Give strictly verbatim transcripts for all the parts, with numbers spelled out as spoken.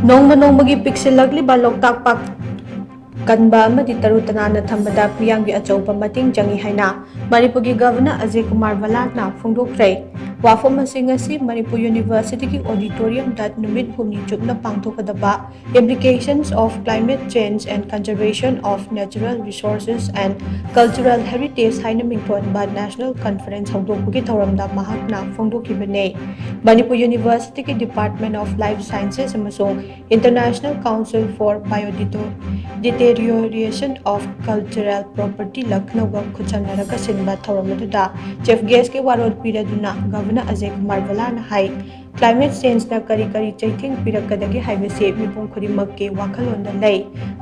ꯅꯣꯡꯃ ꯅꯣꯡꯃꯒꯤ ꯄꯤꯛꯁꯤꯜꯂꯛꯂꯤꯕ ꯂꯣꯛꯇꯥꯛ ꯄꯥꯠ ꯀꯟꯕ ꯑꯃꯗꯤ ꯇꯔꯨ ꯇꯅꯥꯟꯅ ꯊꯝꯕꯗ ꯃꯤꯌꯥꯝꯒꯤ ꯑꯆꯧꯕ ꯃꯇꯦꯡ ꯆꯪꯏ ꯍꯥꯏꯅ ꯃꯅꯤꯄꯨꯔꯒꯤ ꯒꯚꯔꯅꯔ ꯑꯖꯌ ꯀꯨꯃꯥꯔ ꯚꯜꯂꯥꯅ ꯐꯣꯡꯗꯣꯛꯈ꯭ꯔꯦ꯫ ꯋꯥꯐꯝ ꯑꯁꯤ ꯉꯁꯤ ꯃꯅꯤꯄꯨꯔ ꯌꯨꯅꯤꯚꯔꯁꯤꯇꯤꯒꯤ ꯑꯣꯗꯤꯇꯣꯔꯤꯌꯝꯗ ꯅꯨꯃꯤꯠ ꯍꯨꯝꯅꯤ ꯆꯨꯞꯅ ꯄꯥꯡꯊꯣꯛꯀꯗꯕ Implications of Climate Change and Conservation of Natural Resources and Cultural Heritage ꯍꯥꯏꯅ ꯃꯤꯡꯊꯣꯟꯕ ꯅꯦꯁꯅꯦꯜ ꯀꯟꯐꯔꯦꯟꯁ ꯍꯧꯗꯣꯛꯄꯒꯤ ꯊꯧꯔꯝꯗ ꯃꯍꯥꯛꯅ ꯐꯣꯡꯗꯣꯛꯈꯤꯕꯅꯤ꯫ ꯃꯅꯤꯄꯨꯔ ꯌꯨꯅꯤꯚꯔꯁꯤꯇꯤꯒꯤ Department of Life Sciences ꯑꯃꯁꯨꯡ International Council for Biodeterioration of Cultural Property ꯂꯈꯅꯧꯒ ꯈꯨꯠꯁꯝꯅꯔꯒ ꯁꯤꯟꯕ ꯊꯧꯔꯝ ꯑꯗꯨꯗ ꯆꯤꯐ ꯒꯦꯁꯀꯤ ꯋꯥꯔꯣꯜ ꯄꯤꯔꯗꯨꯅ ꯒꯚꯔꯅꯔ ꯑꯖꯌ ꯀꯨꯃꯥꯔ ꯚꯜꯂꯥꯅ ꯍꯥꯏ, ꯀ꯭ꯂꯥꯏꯃꯦꯠ ꯆꯦꯟꯖꯅ ꯀꯔꯤ ꯀꯔꯤ ꯆꯩꯊꯦꯡ ꯄꯤꯔꯛꯀꯗꯒꯦ ꯍꯥꯏꯕꯁꯤ ꯃꯤꯄꯨꯝ ꯈꯨꯗꯤꯡꯃꯛꯀꯤ ꯋꯥꯈꯜꯂꯣꯟꯗ ꯂꯩ꯫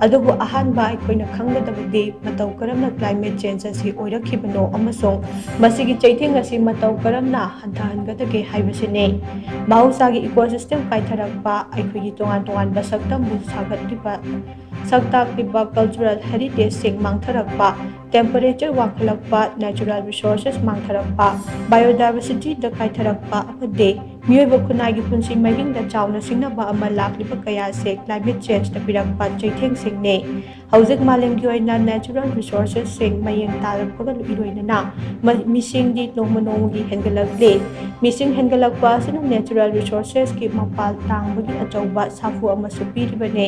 ꯑꯗꯨꯕꯨ ꯑꯍꯥꯟꯕ ꯑꯩꯈꯣꯏꯅ ꯈꯪꯒꯗꯕꯗꯤ ꯃꯇꯧ ꯀꯔꯝꯅ ꯀ꯭ꯂꯥꯏꯃꯦꯠ ꯆꯦꯟꯖ ꯑꯁꯤ ꯑꯣꯏꯔꯛꯈꯤꯕꯅꯣ ꯑꯃꯁꯨꯡ ꯃꯁꯤꯒꯤ ꯆꯩꯊꯦꯡ ꯑꯁꯤ ꯃꯇꯧ ꯀꯔꯝꯅ ꯍꯟꯊꯍꯟꯒꯗꯒꯦ ꯍꯥꯏꯕꯁꯤꯅꯤ꯫ ꯃꯍꯧꯁꯥꯒꯤ ꯏꯀꯣꯁꯤꯁꯇꯦꯝ ꯀꯥꯏꯊꯔꯛꯄ, ꯑꯩꯈꯣꯏꯒꯤ ꯇꯣꯉꯥꯟ ꯇꯣꯉꯥꯟꯕ ꯁꯛꯇꯝꯕꯨ ꯁꯥꯒꯠꯂꯤꯕ, ꯁꯛ ꯇꯥꯛꯂꯤꯕ ꯀꯜꯆꯔꯦꯜ ꯍꯦꯔꯤꯇꯦꯖꯁꯤꯡ ꯃꯥꯡꯊꯔꯛꯄ, ꯇꯦꯝꯄꯔꯦꯆꯔ ꯋꯥꯡꯈꯠꯂꯛꯄ, ꯅꯦꯆꯔꯦꯜ ꯔꯤꯁꯣꯔꯁꯦꯁ ꯃꯥꯡꯊꯔꯛꯄ, ꯕꯥꯏꯑꯣꯗꯥꯏꯕꯔꯁꯤꯇꯤꯗ ꯀꯥꯏꯊꯔꯛꯄ ꯑꯃꯗꯤ ꯃꯤꯑꯣꯏꯕ ꯈꯨꯟꯅꯥꯏꯒꯤ ꯄꯨꯟꯁꯤ ꯃꯍꯤꯡꯗ ꯆꯥꯎꯅ ꯁꯤꯡꯅꯕ ꯑꯃ ꯂꯥꯛꯂꯤꯕ ꯀꯌꯥ ꯑꯁꯤ ꯀ꯭ꯂꯥꯏꯃꯦꯠ ꯆꯦꯟꯖꯅ ꯄꯤꯔꯛꯄ ꯆꯩꯊꯦꯡꯁꯤꯡꯅꯤ꯫ ꯍꯧꯖꯤꯛ ꯃꯥꯂꯦꯝꯒꯤ ꯑꯣꯏꯅ ꯅꯦꯆꯔꯦꯜ ꯔꯤꯁꯣꯔꯁꯦꯁꯁꯤꯡ ꯃꯌꯦꯡ ꯇꯥꯔꯛꯄꯒ ꯏꯔꯣꯏꯅꯅ ꯃ-, ꯃꯤꯁꯤꯡꯗꯤ ꯅꯣꯡꯃ ꯅꯣꯡꯃꯒꯤ ꯍꯦꯟꯒꯠꯂꯛꯂꯤ꯫ ꯃꯤꯁꯤꯡ ꯍꯦꯟꯒꯠꯂꯛꯄ ꯑꯁꯤꯅ ꯅꯦꯆꯔꯦꯜ ꯔꯤꯁꯣꯔꯁꯦꯁꯀꯤ ꯃꯄꯥꯜ ꯇꯥꯡꯕꯒꯤ ꯑꯆꯧꯕ ꯁꯥꯐꯨ ꯑꯃꯁꯨ ꯄꯤꯔꯤꯕꯅꯤ꯫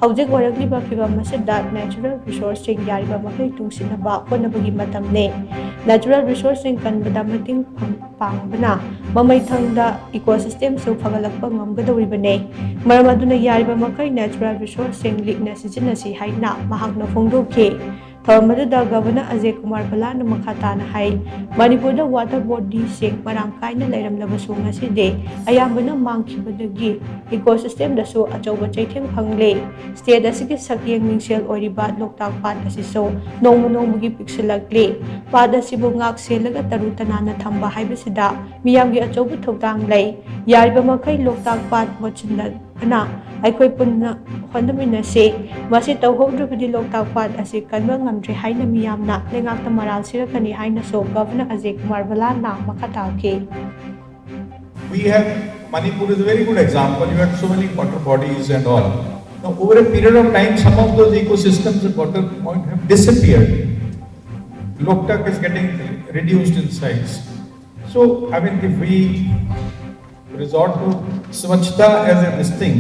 ꯍꯧꯖꯤꯛ ꯑꯣꯏꯔꯛꯂꯤꯕ ꯐꯤꯚꯝ ꯑꯁꯤꯗ ꯅꯦꯆꯔꯦꯜ ꯔꯤꯁꯣꯔꯁꯁꯤꯡ ꯌꯥꯔꯤꯕ ꯃꯈꯩ ꯇꯨꯡꯁꯤꯟꯅꯕ ꯍꯣꯠꯅꯕꯒꯤ ꯃꯇꯝꯅꯤ꯫ ꯅꯦꯆꯔꯦꯜ ꯔꯤꯁꯣꯔꯁꯁꯤꯡ ꯀꯟꯕꯗ ꯃꯇꯦꯡ ꯄꯥꯡ-, ꯄꯥꯡꯕꯅ ꯃꯃꯩꯊꯪꯗ ꯏꯀꯣꯁꯤꯁꯇꯦꯝꯁꯨ ꯐꯒꯠꯂꯛꯄ ꯉꯝꯒꯗꯧꯔꯤꯕꯅꯤ꯫ ꯃꯔꯝ ꯑꯗꯨꯅ ꯌꯥꯔꯤꯕ ꯃꯈꯩ ꯅꯦꯆꯔꯦꯜ ꯔꯤꯁꯣꯔꯁꯁꯤꯡ ꯂꯤꯛꯅ ꯁꯤꯖꯤꯟꯅꯁꯤ ꯍꯥꯏꯅ ꯃꯍꯥꯛꯅ ꯐꯣꯡꯗꯣꯛꯈꯤ꯫ ꯊꯧꯔꯝ ꯑꯗꯨꯗ ꯒꯚꯔꯅꯔ ꯑꯖꯌ ꯀꯨꯃꯥꯔ ꯚꯜꯂꯥꯅ ꯃꯈꯥ ꯇꯥꯅ ꯍꯥꯏ, ꯃꯅꯤꯄꯨꯔꯗ ꯋꯥꯇꯔ ꯕꯣꯗꯤꯁꯤꯡ ꯃꯔꯥꯡ ꯀꯥꯏꯅ ꯂꯩꯔꯝꯂꯕꯁꯨ ꯉꯁꯤꯗꯤ ꯑꯌꯥꯝꯕꯅ ꯃꯥꯡꯈꯤꯕꯗꯒꯤ ꯏꯀꯣꯁꯤꯁꯇꯦꯝꯗꯁꯨ ꯑꯆꯧꯕ ꯆꯩꯊꯦꯡ ꯐꯪꯂꯦ꯫ ꯁ꯭ꯇꯦꯠ ꯑꯁꯤꯒꯤ ꯁꯛꯌꯦꯡ ꯃꯤꯡꯁꯦꯜ ꯑꯣꯏꯔꯤꯕ ꯂꯣꯛꯇꯥꯛ ꯄꯥꯠ ꯑꯁꯤꯁꯨ ꯅꯣꯡꯃ ꯅꯣꯡꯃꯒꯤ ꯄꯤꯛꯁꯤꯜꯂꯛꯂꯤ꯫ ꯄꯥꯠ ꯑꯁꯤꯕꯨ ꯉꯥꯛ ꯁꯦꯜꯂꯒ ꯇꯔꯨ ꯇꯅꯥꯟꯅ ꯊꯝꯕ ꯍꯥꯏꯕꯁꯤꯗ ꯃꯤꯌꯥꯝꯒꯤ ꯑꯆꯧꯕ ꯊꯧꯗꯥꯡ ꯂꯩ꯫ ꯌꯥꯔꯤꯕ ꯃꯈꯩ ꯂꯣꯛꯇꯥꯛ ꯄꯥꯠ ꯃꯣꯠꯁꯤꯟꯅ-, ꯅ ꯑꯩꯈꯣꯏ ꯄꯨꯟꯅ ꯍꯣꯠꯅꯃꯤꯟꯅꯁꯤ꯫ ꯃꯁꯤ ꯇꯧꯍꯧꯗ꯭ꯔꯕꯗꯤ ꯂꯣꯛꯇꯥꯛ ꯄꯥꯠ ꯑꯁꯤ ꯀꯟꯕ ꯉꯝꯗ꯭ꯔꯦ ꯍꯥꯏꯅ ꯃꯤꯌꯥꯝꯅ ꯂꯩꯉꯥꯛꯇ ꯃꯔꯥꯜ ꯁꯤꯔꯛꯀꯅꯤ ꯍꯥꯏꯅꯁꯨ ꯒꯚꯔꯅꯔ ꯑꯖꯌ ꯀꯨꯃꯥꯔ ꯚꯜꯂꯥꯅ ꯃꯈꯥ ꯇꯥꯈꯤ꯫ We have Manipur is a very good example. You had so many water bodies and all. Now, over a period of time, some of those ecosystems at water point have disappeared. Loktak is getting reduced in size. So, I mean, if we resort to swachhata as a this thing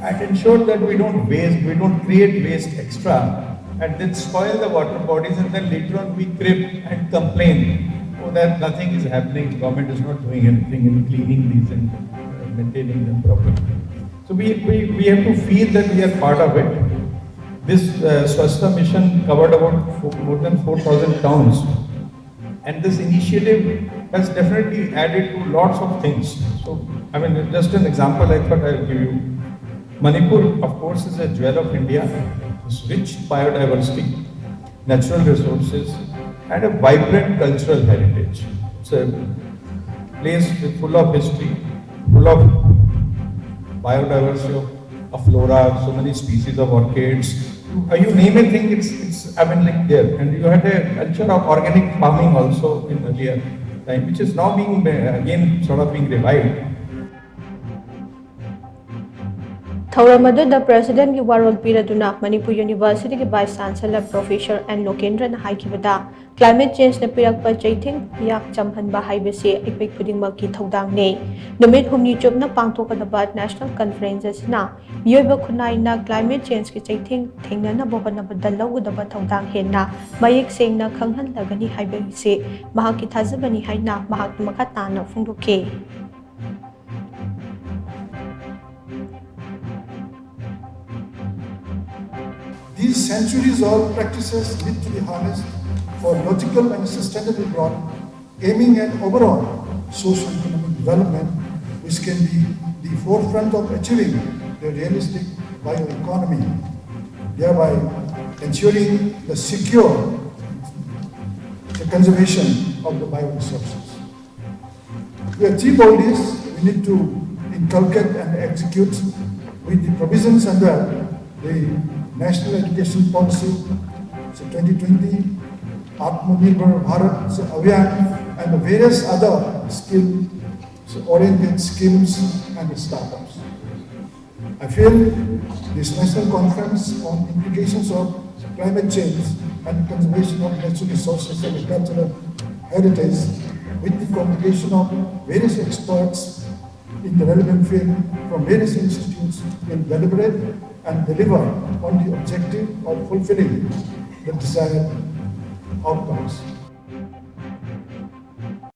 and ensure that we don't waste, we don't create waste extra, and then spoil the water bodies, and then later on we crib and complain, oh, that nothing is happening, government is not doing anything in cleaning these and uh, maintaining them properly. So we, we, we have to feel that we are part of it. This uh, Swachhata mission covered about four, more than four thousand towns, and this initiative has definitely added to lots of things. So, I mean, just an example I thought I'll give you. Manipur, of course, is a jewel of India. It's rich biodiversity, natural resources, and a vibrant cultural heritage. It's a place with, full of history, full of biodiversity of, of flora, so many species of orchids. Uh, you name a thing, it's, it's I mean, like, there. And you had a culture of organic farming also in earlier time, which is now being uh, again sort of being revived. ꯊꯧꯔꯝ ꯑꯗꯨꯗ ꯄ꯭ꯔꯦꯁꯤꯗꯦꯟꯒꯤ ꯋꯥꯔꯣꯜ ꯄꯤꯔꯗꯨꯅ ꯃꯅꯤꯄꯨꯔ ꯌꯨꯅꯤꯚꯔꯁꯤꯇꯤꯒꯤ vice chancellor professor N ꯂꯣꯀꯦꯟꯗ꯭ꯔꯅ ꯍꯥꯏꯈꯤꯕꯗ, climate ꯆꯦꯟꯖꯅ ꯄꯤꯔꯛꯄ ꯆꯩꯊꯦꯡ ꯃꯤꯌꯥꯛ ꯆꯝꯍꯟꯕ ꯍꯥꯏꯕꯁꯤ ꯑꯩꯈꯣꯏ ꯈꯨꯗꯤꯡꯃꯛꯀꯤ ꯊꯧꯗꯥꯡꯅꯤ꯫ ꯅꯨꯃꯤꯠ ꯍꯨꯝꯅꯤ ꯆꯨꯞꯅ ꯄꯥꯡꯊꯣꯛꯀꯗꯕ ꯅꯦꯁꯅꯦꯜ ꯀꯟꯐꯔꯦꯟꯁ ꯑꯁꯤꯅ ꯃꯤꯑꯣꯏꯕ ꯈꯨꯟꯅꯥꯏꯅ ꯀ꯭ꯂꯥꯏꯃꯦꯠ ꯆꯦꯟꯖꯀꯤ ꯆꯩꯊꯦꯡ ꯊꯦꯡꯅꯅꯕ ꯍꯣꯠꯅꯕꯗ ꯂꯧꯒꯗꯕ ꯊꯧꯗꯥꯡ ꯍꯦꯟꯅ ꯃꯌꯦꯛ ꯁꯦꯡꯅ ꯈꯪꯍꯜꯂꯒꯅꯤ ꯍꯥꯏꯕꯁꯤ ꯃꯍꯥꯛꯀꯤ ꯊꯥꯖꯕꯅꯤ ꯍꯥꯏꯅ ꯃꯍꯥꯛꯅ ꯃꯈꯥ ꯇꯥꯅ ꯐꯣꯡꯗꯣꯛꯈꯤ꯫ These centuries-old practices need to be harnessed for logical and sustainable growth, aiming at overall socio-economic development, which can be the forefront of achieving the realistic bioeconomy, thereby ensuring the secure the conservation of the bioresources. To achieve all this, we need to inculcate and execute with the provisions under the National Education Policy, so twenty twenty, Atmanirbhar Bharat Abhiyan, and the various other skill oriented schemes and startups. I feel this national conference on implications of climate change and conservation of natural resources and cultural heritage, with the contribution of various experts in the relevant field from various institutes, will deliberate and deliver on the objective of fulfilling the desired outcomes.